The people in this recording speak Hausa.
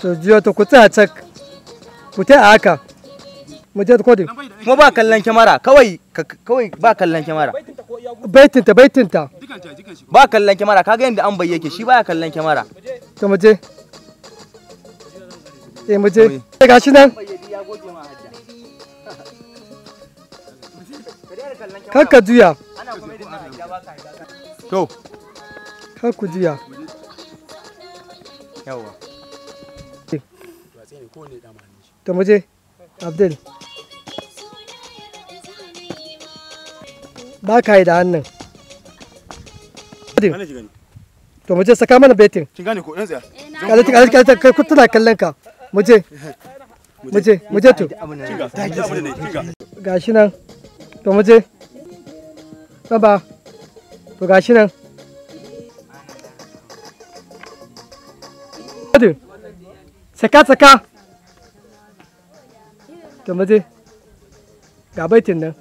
To jiyo to ku tsaya cak. Ku ta a haka. Mu je recording. Kuma ba kallon kyamara, kawai kawai ba kallon kyamara. Baitinta baitinta. Ba kallon kyamara, kaga yadda an bayyake shi baya kallon kyamara. To mu je. Eh mu je. Gashi nan. Kar ka juya. To. Kar ku juya. Yawwa. To mu je. Abdul. Ba ka yi da hannun. To mu je saka mana baitin. Kin gane ko? Dan tsaya. Kalli kalli kalli kai ku tana kallon ka. Mu je. Mu je mu je to. Kinga, kinga abin da ne, kinga. Gashi nan. To mu je. Baba. To gashi nan. Saka saka. To mu je. Ga baitin nan.